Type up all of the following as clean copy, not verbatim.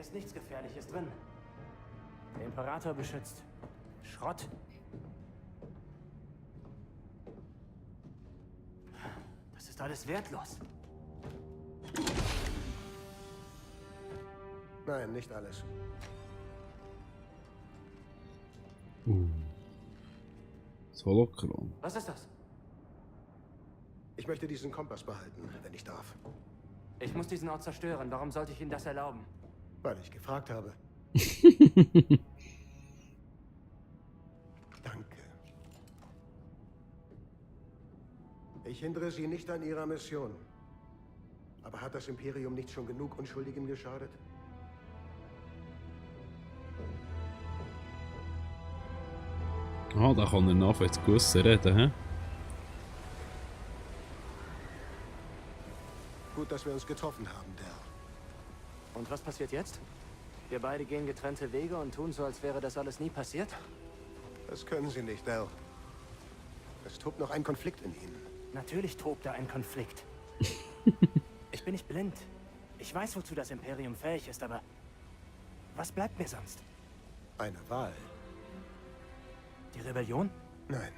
ist nichts Gefährliches drin. Der Imperator beschützt Schrott. Das ist alles wertlos. Nein, nicht alles. Das Hologramm. Was ist das? Ich möchte diesen Kompass behalten, wenn ich darf. Ich muss diesen Ort zerstören. Warum sollte ich Ihnen das erlauben? Weil ich gefragt habe. Danke. Ich hindere Sie nicht an Ihrer Mission. Aber hat das Imperium nicht schon genug Unschuldigen geschadet? Ah, da kann er nachher jetzt Gussen reden, hä? Gut, dass wir uns getroffen haben, Del. Und was passiert jetzt? Wir beide gehen getrennte Wege und tun so, als wäre das alles nie passiert? Das können Sie nicht, Del. Es tobt noch ein Konflikt in Ihnen. Natürlich tobt da ein Konflikt. Ich bin nicht blind. Ich weiß, wozu das Imperium fähig ist, aber was bleibt mir sonst? Eine Wahl. Die Rebellion? Nein.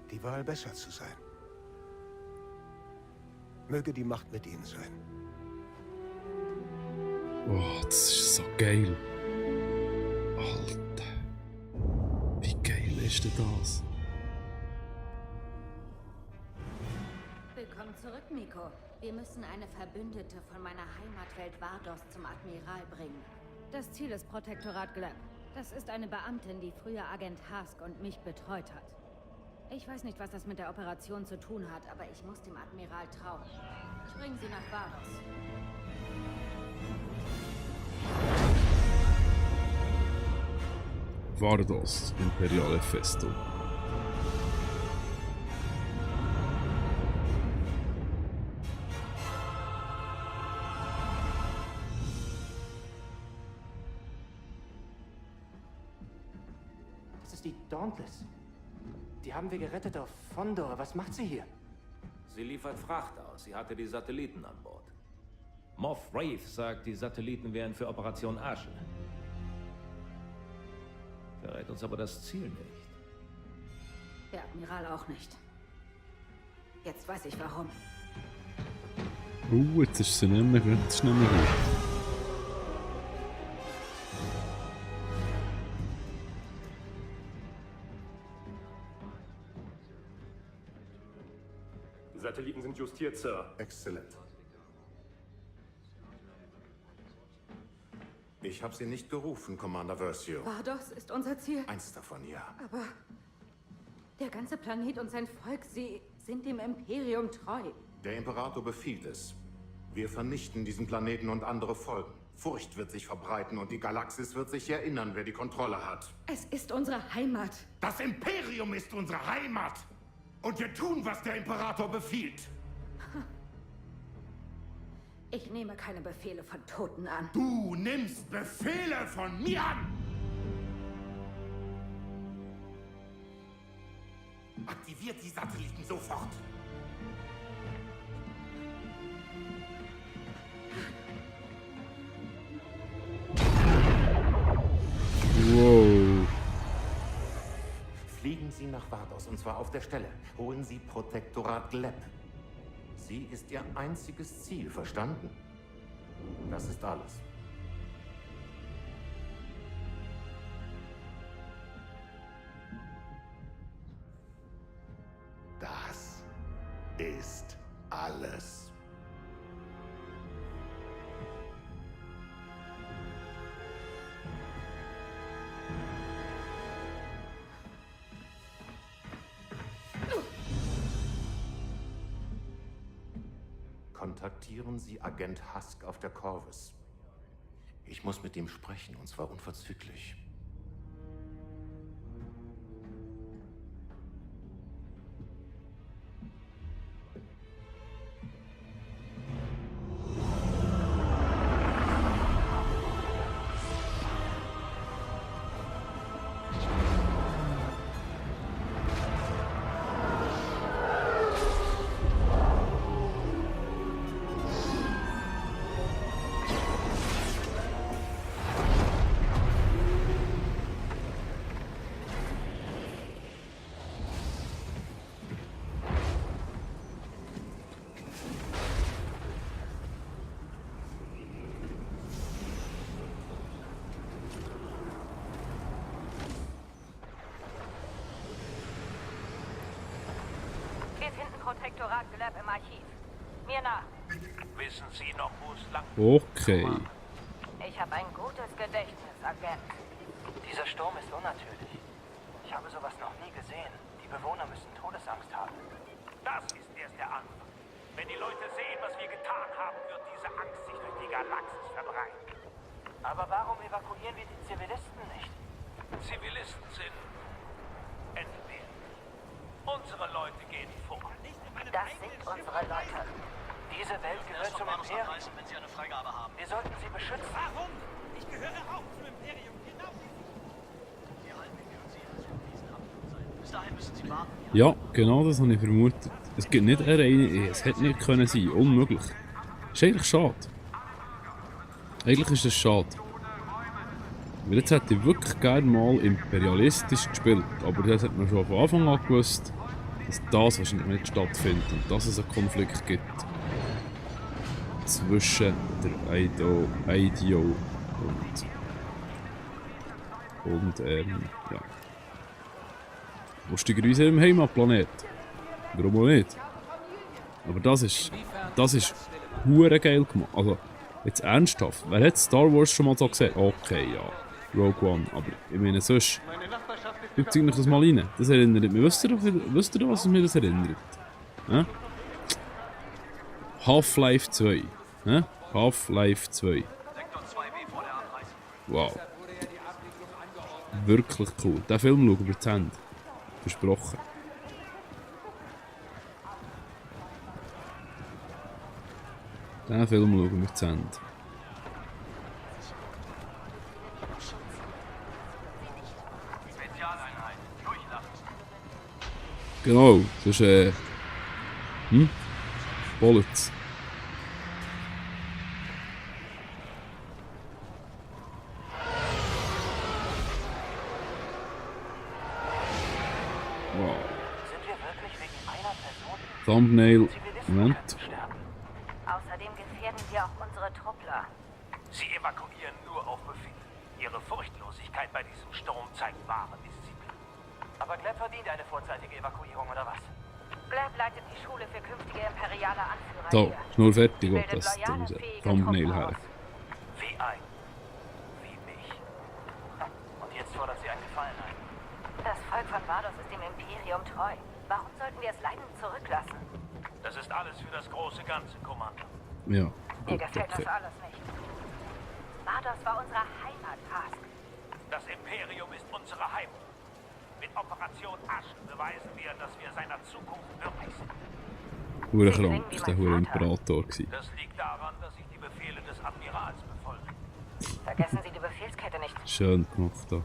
Die Wahl, besser zu sein. Möge die Macht mit Ihnen sein. Oh, das ist so geil. Alter. Wie geil ist denn das? Willkommen zurück, Miko. Wir müssen eine Verbündete von meiner Heimatwelt Vardos zum Admiral bringen. Das Ziel ist Protektorat Gleb. Das ist eine Beamtin, die früher Agent Hask und mich betreut hat. Ich weiß nicht, was das mit der Operation zu tun hat, aber ich muss dem Admiral trauen. Ich bringe sie nach Vardos. Vardos, imperiale Festung. Das ist die Dauntless. Die haben wir gerettet auf Fondor. Was macht sie hier? Sie liefert Fracht aus. Sie hatte die Satelliten an Bord. Moff Wraith sagt, die Satelliten wären für Operation Asche. Verrät uns aber das Ziel nicht. Der Admiral auch nicht. Jetzt weiß ich warum. Jetzt ist sie nicht mehr gut. Das ist nicht mehr gut. Die Satelliten sind justiert, Sir. Exzellent. Ich habe Sie nicht gerufen, Commander Versio. Vardos ist unser Ziel. Eins davon, ja. Aber der ganze Planet und sein Volk, sie sind dem Imperium treu. Der Imperator befiehlt es. Wir vernichten diesen Planeten und andere Folgen. Furcht wird sich verbreiten und die Galaxis wird sich erinnern, wer die Kontrolle hat. Es ist unsere Heimat. Das Imperium ist unsere Heimat! Und wir tun, was der Imperator befiehlt. Ich nehme keine Befehle von Toten an. Du nimmst Befehle von mir an! Aktiviert die Satelliten sofort! Wow. Fliegen Sie nach Vardos, und zwar auf der Stelle. Holen Sie Protektorat Gleb. Sie ist Ihr einziges Ziel, verstanden? Das ist alles. Das ist alles. Kontaktieren Sie Agent Hask auf der Corvus. Ich muss mit ihm sprechen, und zwar unverzüglich. Protektorat Gleb im Archiv. Mir nach. Wissen Sie noch, wo es lang... Okay. Ich habe ein gutes Gedächtnis, Agent. Dieser Sturm ist unnatürlich. Ich habe sowas noch nie gesehen. Die Bewohner müssen Todesangst haben. Das ist erst der Anfang. Wenn die Leute sehen, was wir getan haben, wird diese Angst sich durch die Galaxis verbreiten. Aber warum evakuieren wir die Zivilisten nicht? Zivilisten sind entbehrt. Unsere Leute gehen vor. Das sind unsere Leute. Diese Welt gehört zum Imperium. Wenn Sie eine Freigabe haben. Wir sollten sie beschützen. Warum? Ich gehöre auch zum Imperium, genau wie Sie. Wir halten für Sie als Krisenabwehr sein. Bis dahin müssen Sie warten. Ja, genau das habe ich vermutet. Es gibt nicht eine reine... Es hätte nicht können sein. Unmöglich. Ist eigentlich schade. Eigentlich ist das schade. Weil jetzt hätte ich wirklich gerne mal imperialistisch gespielt. Aber das hat man schon von Anfang an gewusst, dass das wahrscheinlich nicht stattfindet. Und dass es einen Konflikt gibt. Zwischen der IDO und ja. Lustigerweise im Heimatplanet. Warum auch nicht? Aber das ist hure geil gemacht. Also, jetzt ernsthaft. Wer hat Star Wars schon mal so gesehen? Okay, ja. Rogue One. Aber ich meine sonst... Schaut euch das mal rein. Das erinnert mich. Wisst ihr, was mir das erinnert? Ja? Half-Life 2. Ja? Half-Life 2. Wow. Wirklich cool. Den Film schauen wir zu Ende. Versprochen. Den Film schauen wir zu Ende. Genau, das ist Bullets. Wow. Sind wir wirklich wegen einer Person? Thumbnail. Zivilisten Moment. könnten sterben. Außerdem gefährden wir auch unsere Truppler. Sie evakuieren nur auf Befehl. Ihre Furchtlosigkeit bei diesem Sturm zeigt wahre Disziplin. Aber Gleb verdient eine vorzeitige Evakuierung, oder was? Gleb leitet die Schule für künftige imperiale Anführer So, hier. ist nur fertig, ob Bildet das loyale, der fähige Thumbnail Truppen her. aus. Wie mich. Und jetzt fordert sie einen Gefallen ein. Das Volk von Vados ist dem Imperium treu. Warum sollten wir es leiden zurücklassen? Das ist alles für das große Ganze, Kommando. Ja, Mir gut, gefällt okay. das alles nicht. Vados war unsere Heimat, Hask. Das Imperium ist unsere Heimat. Mit Operation Asch beweisen wir, dass wir seiner Zukunft würdig sind. Hure krank, das war der Imperator gewesen. Das liegt daran, dass ich die Befehle des Admirals befolge. Vergessen Sie die Befehlskette nicht. Schön gemacht da.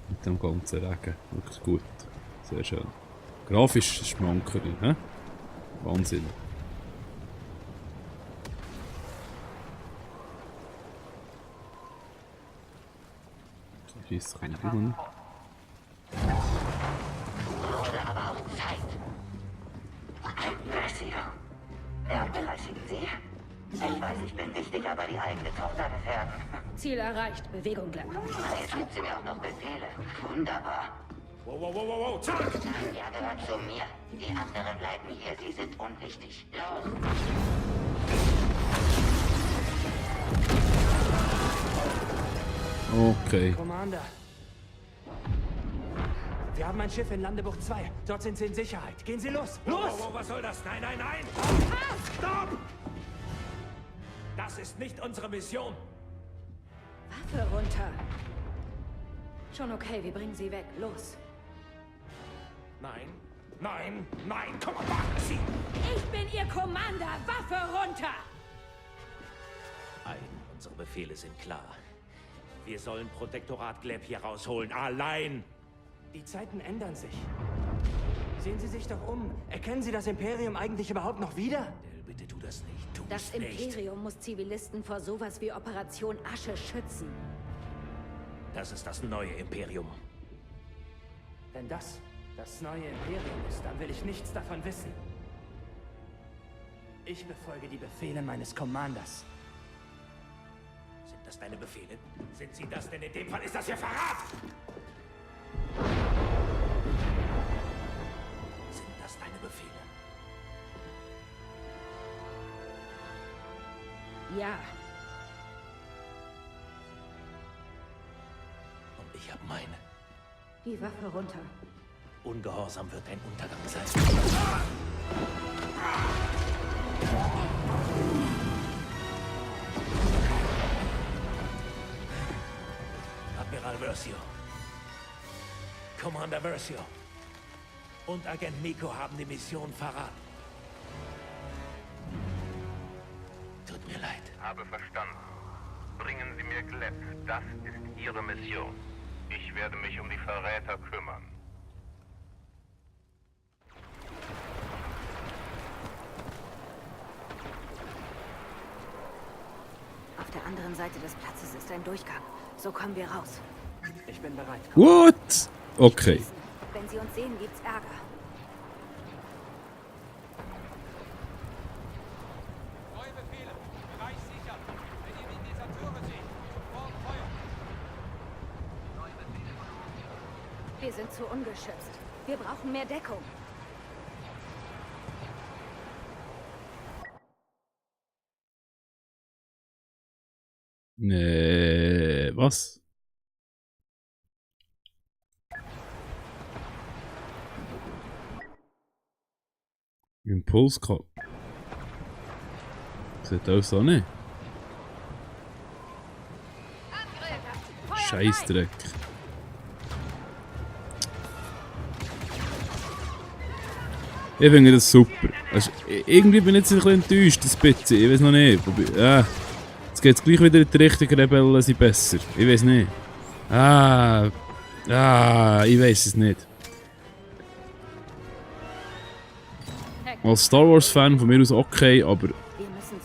Mit dem ganzen Regen. Wirklich gut. Sehr schön. Grafisch schmankerin, hä? Wahnsinn. Scheiße, kann ich nicht. Wurde aber auch Zeit. Impressio. Vernachlässigen Sie? Ich weiß, ich bin wichtig, aber die eigene Tochter gefährden. Ziel erreicht. Bewegung, Gleb. Jetzt gibt sie mir auch noch Befehle. Wunderbar. Wow, zurück! Ja, gehört zu mir. Die anderen bleiben hier. Sie sind unwichtig. Los! Okay. Commander. Wir haben ein Schiff in Landebucht 2. Dort sind sie in Sicherheit. Gehen Sie los! Los! Was soll das? Nein! Stopp! Das ist nicht unsere Mission. Waffe runter. Schon okay, wir bringen sie weg. Los. Nein! Komm mal, warten Sie! Ich bin Ihr Commander. Waffe runter! Unsere Befehle sind klar. Wir sollen Protektorat Gleb hier rausholen. Allein! Die Zeiten ändern sich. Sehen Sie sich doch um. Erkennen Sie das Imperium eigentlich überhaupt noch wieder? Del, bitte tu das nicht. Tu's Das nicht. Imperium muss Zivilisten vor sowas wie Operation Asche schützen. Das ist das neue Imperium. Wenn das neue Imperium ist, dann will ich nichts davon wissen. Ich befolge die Befehle meines Commanders. Sind das deine Befehle? Sind sie das? Denn in dem Fall ist das ja Verrat! Sind das deine Ja. Und ich habe meine. Die Waffe runter. Ungehorsam wird ein Untergang sein. Admiral Versio. Commander Versio. Und Agent Miko haben die Mission verraten. Tut mir leid. Habe verstanden. Bringen Sie mir Gleb. Das ist Ihre Mission. Ich werde mich um die Verräter kümmern. Auf der anderen Seite des Platzes ist ein Durchgang. So kommen wir raus. Ich bin bereit. What? Okay. Wenn sie uns sehen, gibt's Ärger. Neue Befehle. Bereich sicher. Wenn ihr die Deserteure seht, sofort Feuer. Neue Befehle von oben. Wir sind zu ungeschützt. Wir brauchen mehr Deckung. Nee, was? Impulskopf. Sieht aus so nicht. Scheißdreck. Ich finde das super. Also, irgendwie bin ich jetzt ein bisschen enttäuscht, das bisschen. Ich weiß noch nicht. Jetzt geht es gleich wieder in die Richtung, Rebellen sind besser. Ich weiß nicht. Ich weiß es nicht. Als Star Wars Fan von mir aus okay, aber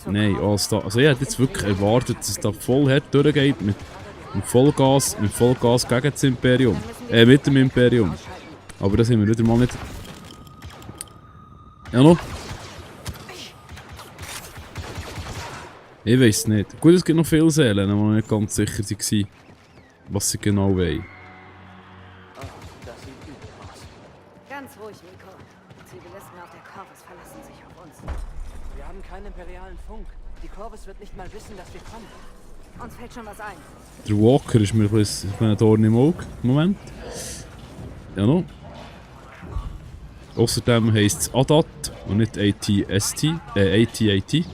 nein, also ich hätte jetzt wirklich erwartet, dass es da voll hart durchgeht mit Vollgas gegen das Imperium. Mit dem Imperium. Aber das haben wir wieder mal nicht. Ja noch? Ich weiß nicht. Gut, es gibt noch viele Seelen, die noch nicht ganz sicher waren, was sie genau wollen. Das sieht übel aus. Ganz ruhig, Miko. Zivilisten auf der Corvus verlassen sich auf uns. Wir haben keinen imperialen Funk. Die Corvus wird nicht mal wissen, dass wir kommen. Uns fällt schon was ein. Der Walker ist mir ein bisschen ein Dorn im Auge im Moment. Ja noch. Außerdem heisst es ADAT und nicht AT-ST. AT-AT.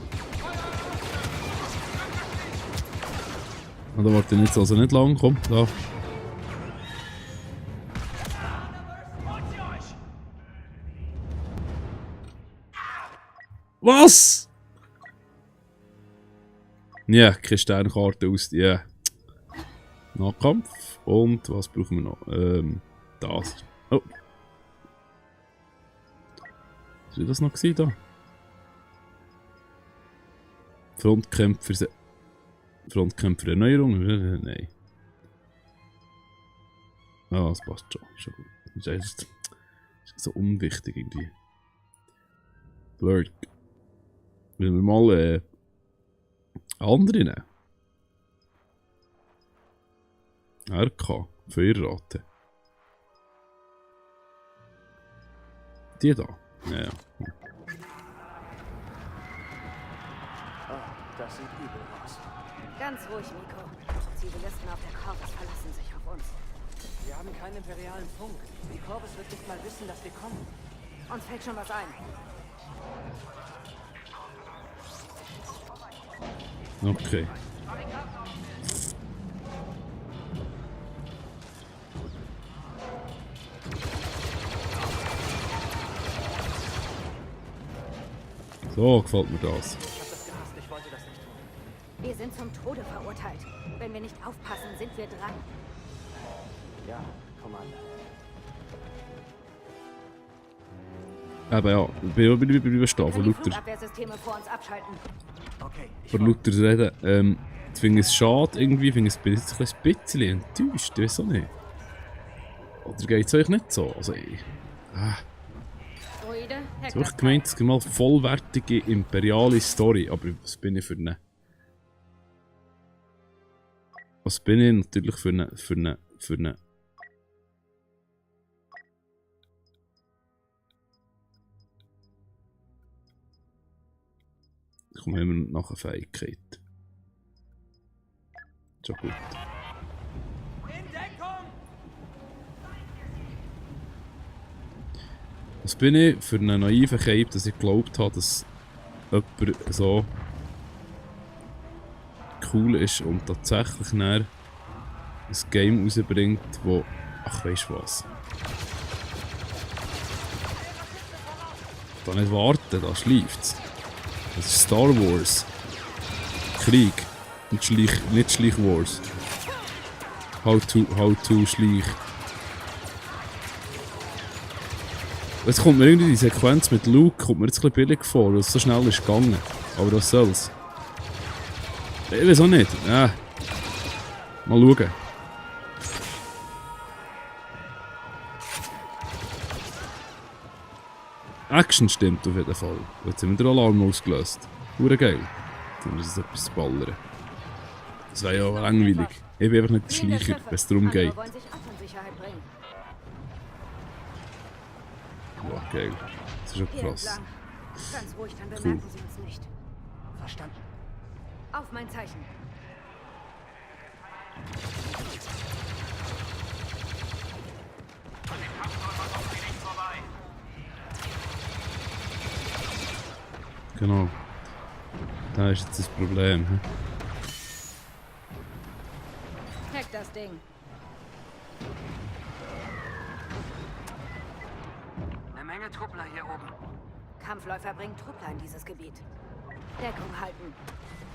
Da warte ich jetzt also nicht lang, komm, da. Was? Ja, keine Sternkarte aus, ja. Nahkampf. Und was brauchen wir noch? Das. Oh. Was war das noch da? Frontkämpfer Erneuerung? Nein. Ah, das passt schon. Ist schon gut. Das ist so unwichtig irgendwie. Blurk. Wollen wir mal andere nehmen? RK. Feuerrate. Die da. Ja. Das sieht übel aus. Ganz ruhig, Miko. Zivilisten auf der Corvus verlassen sich auf uns. Wir haben keinen imperialen Funk. Die Corvus wird nicht mal wissen, dass wir kommen. Uns fällt schon was ein. Okay. So gefällt mir das. Ich hab das gehasst, ich wollte das nicht tun. Wir sind zum Tode verurteilt. Wenn wir nicht aufpassen, sind wir dran. Ja, Commander. Aber ja, ich bin überstehen von lauter, Flugabwehrsysteme vor uns abschalten. Okay, von lauter Reden. Ich finde es schade irgendwie, ich bin jetzt ein bisschen enttäuscht, ich weiß auch nicht. Oder geht es euch nicht so? Also Druide, ich habe gemeint, es gibt mal vollwertige imperiale Story, aber was bin ich für eine? Was bin ich natürlich für eine Ich komme immer nach einer Fähigkeit. Schon gut. In Deckung! Was bin ich für einen naiven Cape, dass ich geglaubt habe, dass jemand so cool ist und tatsächlich ein Game rausbringt, wo... Ach, weisst du was? Da nicht warten, da schleift's. Das ist Star Wars. Krieg. Nicht Schleich Wars. How to Schleich. Jetzt kommt mir irgendwie die Sequenz mit Luke kommt mir jetzt ein bisschen billig vor, weil es so schnell ist gegangen. Aber was soll's? Ich weiß auch nicht. Ja. Mal schauen. Action stimmt auf jeden Fall. Jetzt haben wir den Alarm ausgelöst. Hure geil. Dann ist es etwas zu ballern. Das wäre ja auch langweilig. Ich bin einfach nicht der Schleicher, wenn es darum geht. Wow, geil. Das ist schon krass. Ganz ruhig, dann Cool. bemerken sie uns nicht. Verstanden. Auf mein Zeichen. Genau. Da ist jetzt das Problem. Hm? Hack das Ding. Eine Menge Truppler hier oben. Kampfläufer bringen Truppler in dieses Gebiet. Deckung halten.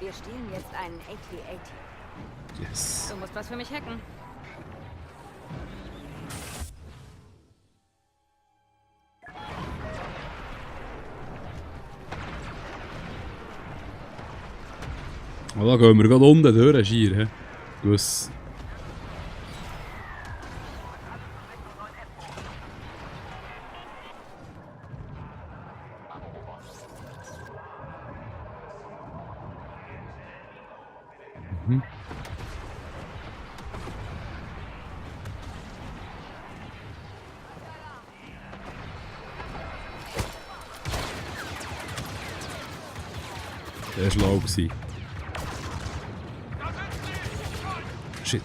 Wir stehlen jetzt einen AT-AT. Yes. Du musst was für mich hacken. Und da gehen wir gerade unten durch, Schier. He? Guss. Mhm. Der war schlau gewesen. Shit.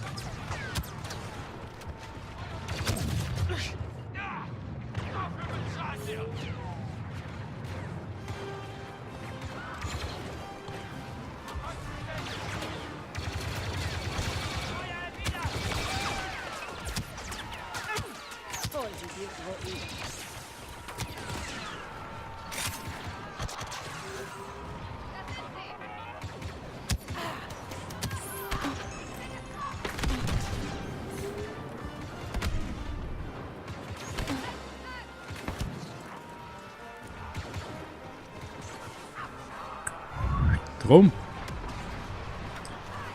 Komm!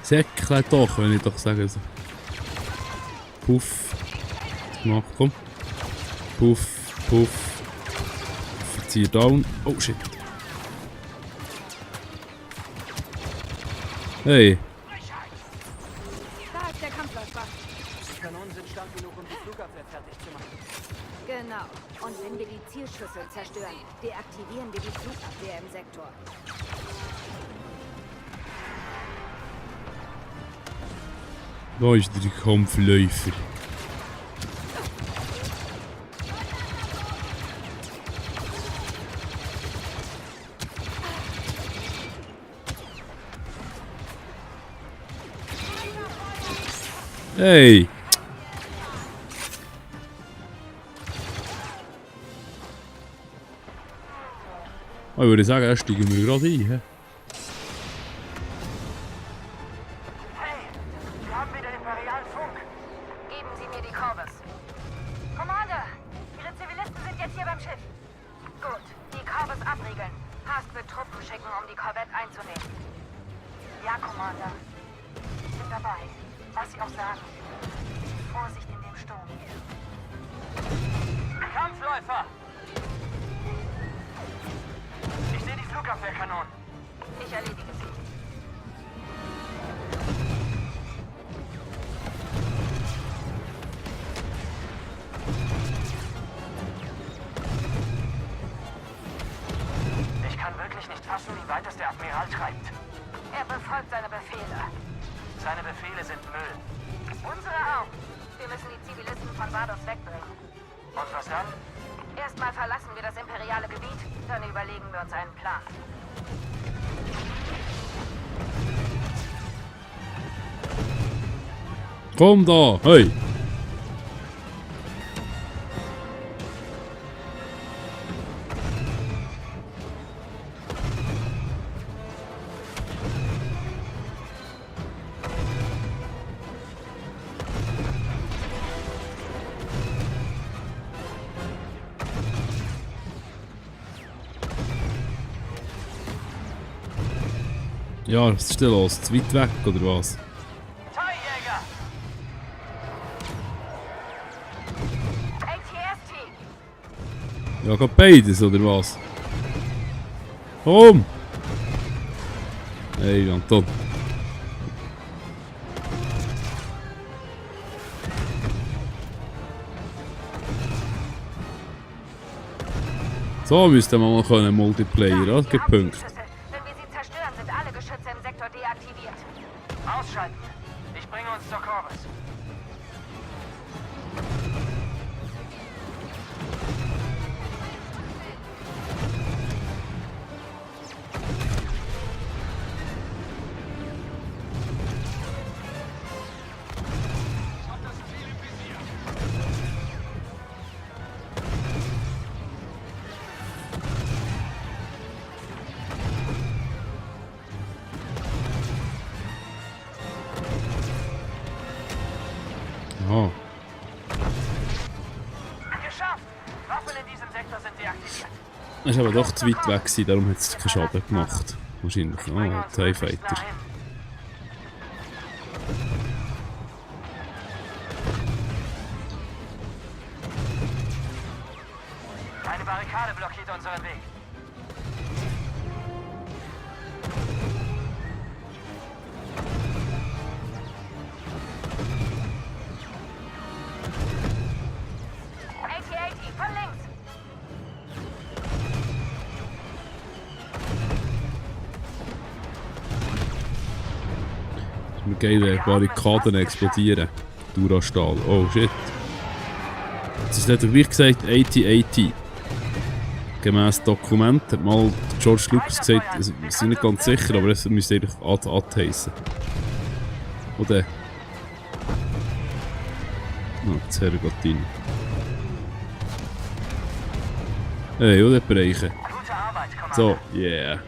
Säckle doch, wenn ich doch sagen soll. Puff. Gemacht, komm. Puff, puff. Verzieh down. Oh shit. Hey. Da ist der Kampfläufer. Die Kanonen sind stark genug, um die Flugabwehr fertig zu machen. Genau. Und wenn wir die Zielschüssel zerstören, deaktivieren wir die Flugabwehr im Sektor. Da ist der Kampfläufer. Hey! Ich würde sagen, erst steigen wir gerade ein. He? Kampfläufer! Ich sehe die Flugabwehrkanonen. Ich erledige sie. Ich kann wirklich nicht fassen, wie weit es der Admiral treibt. Er befolgt seine Befehle. Seine Befehle sind Müll. Unsere auch. Wir müssen die Zivilisten von Vardos wegbringen. Und was dann? Erstmal verlassen wir das imperiale Gebiet, dann überlegen wir uns einen Plan. Komm da, hey! Ja, was ist denn los? Zu weit weg, oder was? TIE-Jäger! ATST! Ja, geht beides, oder was? Komm! Hey, Anton. So müsste man mal können, Multiplayer, ja, Punkt. Wenn wir sie zerstören, sind alle Geschütze im Sektor deaktiviert. Ausschalten. Ich bringe uns zur Corvus. Aha. Geschafft! Waffen in diesem Sektor sind deaktiviert. Es war aber doch zu weit weg, gewesen, darum hat es keinen Schaden gemacht. Wahrscheinlich. Ah, TIE Fighter. Eine Barrikade blockiert unseren Weg. AT-AT, von links! Das ist mir geil, Barrikaden explodieren. Durastahl. Oh shit. Jetzt hat er gleich gesagt, AT-AT. Gemäss Dokument hat mal George Lucas gesagt, wir sind nicht ganz sicher, aber es müsste eigentlich AT heissen. Oder? Oh, jetzt Herrgott rein. Hey, oder bereichen. Gute Arbeit, Commander. So, yeah.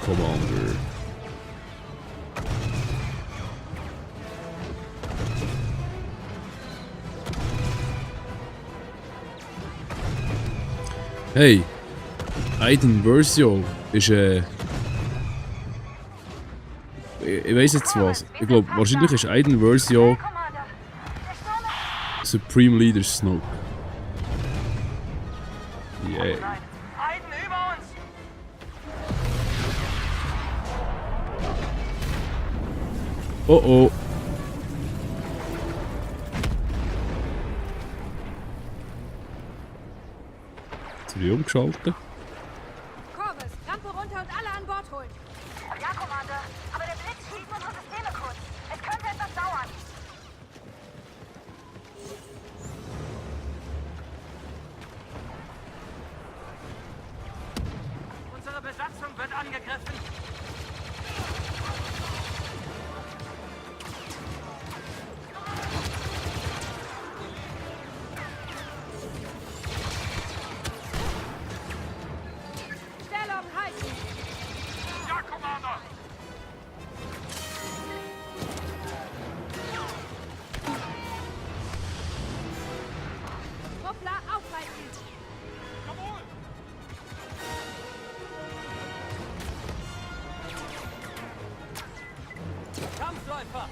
Commander. Hey, Aiden Versio ist ich weiss jetzt was. Ich glaube, wahrscheinlich ist Aiden Versio Supreme Leader Snoke. Yeah. Aiden über uns! Oh oh. Jetzt habe ich umgeschaltet. Corvus, Rampe runter und alle an Bord holen. Ja, Commander. Aber der Blitz schließt unsere Systeme kurz. Es könnte etwas dauern. Unsere Besatzung wird angegriffen. Stellung halten. Ja, Commander! Ruppler aufhalten. Jawohl! Kampfläufer!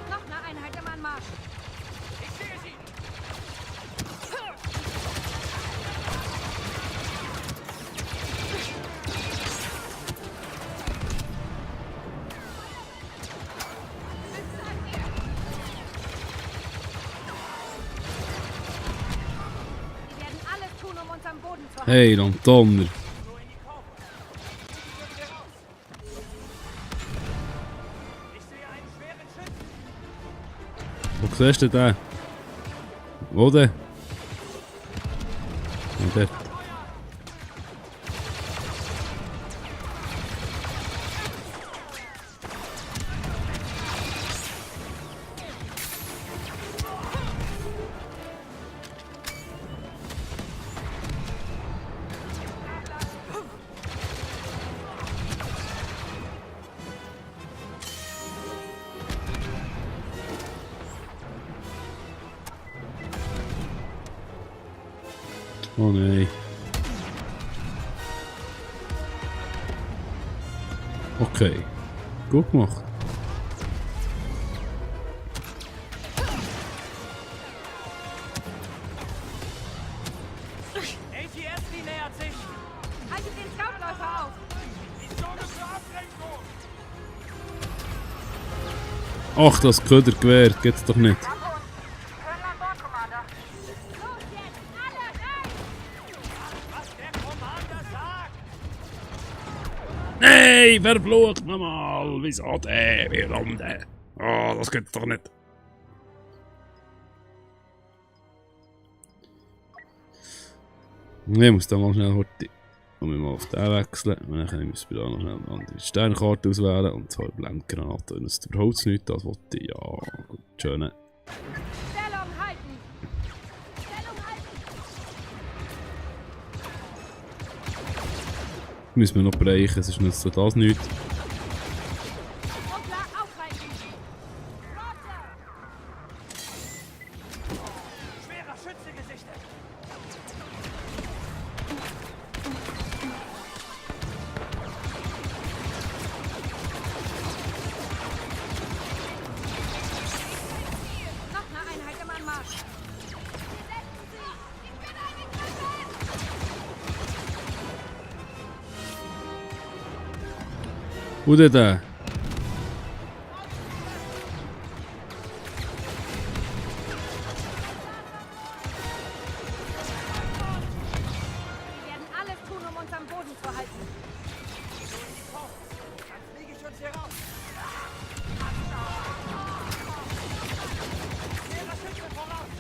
Noch eine Einheit im Anmarsch. Ich sehe sie! Wir werden alles tun, um uns am Hey, dann Donner. Wo siehst du den? Wo denn? Ja, dort. Oh nein. Okay. Gut gemacht. ATST nähert sich. Haltet den Scoutläufer auf. Die Zone für Ablenkung. Ach, das Ködergewehr geht's doch nicht. Nein, verflucht nochmal! Wieso der? Warum der? Oh, das geht's doch nicht. Ich muss da mal schnell heute mal auf den wechseln. Und dann müssen wir da noch schnell eine andere Sternkarte auswählen. Und zwar Blendgranate. Und es ist überhaupt nicht, das wollte ich. Ja, gut, schön. Stellung halten! Stellung halten! Müssen wir noch bereichen, es ist nützt so das nicht. Ruckler aufhalten! Schwerer Schütze gesichtet. Noch eine Einheit im Anmarsch! Wo denn der? Wir werden alles tun, um uns am Boden zu halten. Dann fliege ich uns hier raus. Schwerer Schütze voraus.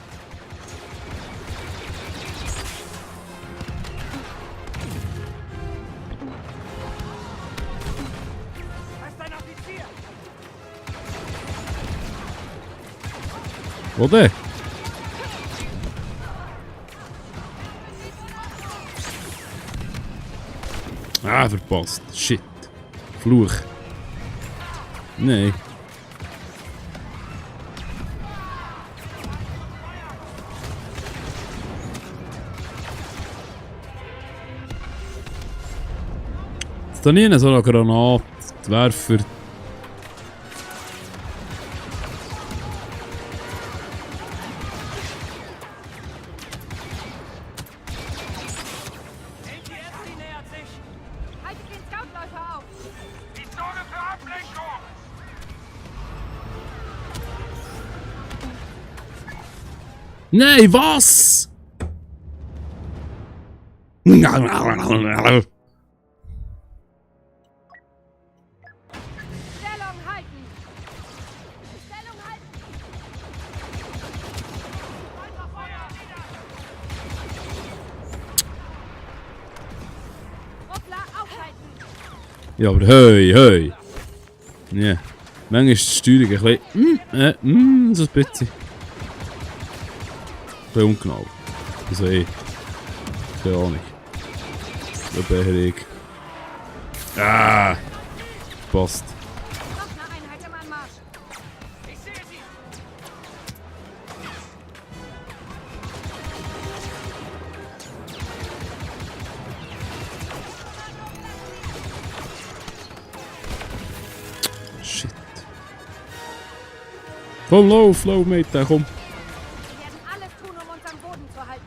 Da ist ein Offizier. Wo denn? Ah, verpasst. Shit. Fluch. Nein. Ist da nie so eine Granatwerfer? ATST nähert sich. Haltet den Scoutläufer auf! Die Zone für Ablenkung. Nein, was? Stellung halten! Stellung halten! Weiter Feuer. Ruckler aufhalten! Ja, aber hey. Ja. Manchmal ist die Steuerung ein bisschen. So ein bisschen. Ein bisschen ungenau. Also keine Ahnung. Beherrung. Ah! Passt. Noch eine Einheit im Anmarsch! Ich sehe sie. Shit. Komm, lauf, Mate, komm. Wir werden alles tun, um uns am Boden zu halten.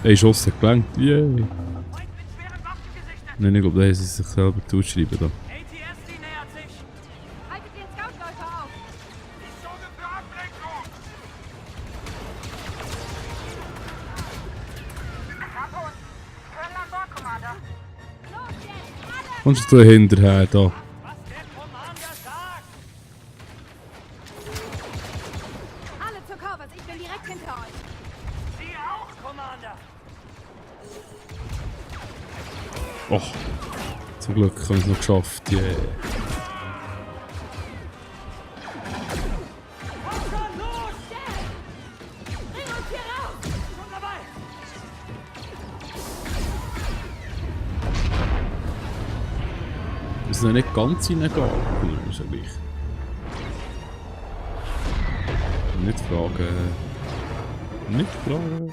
Ein Schuss hat gelangt. Yay. Nein, ich glaube, da haben sie sich selber zuschreiben. Da. ATST nähert sich. Haltet den Scoutläufer auf. Die Zone für Ablenkung. Kaput. Können an Bord, Commander. Los jetzt, alle! Kommst du da hinterher, da? Alle zur Corvus, ich bin direkt hinter euch. Sie auch, Commander. Och, zum Glück haben wir es noch geschafft. Yeah. Bring uns hier raus! Schon dabei. Wir müssen noch nicht ganz reingehen. Ist ja gleich. Nicht fragen. Nicht fragen.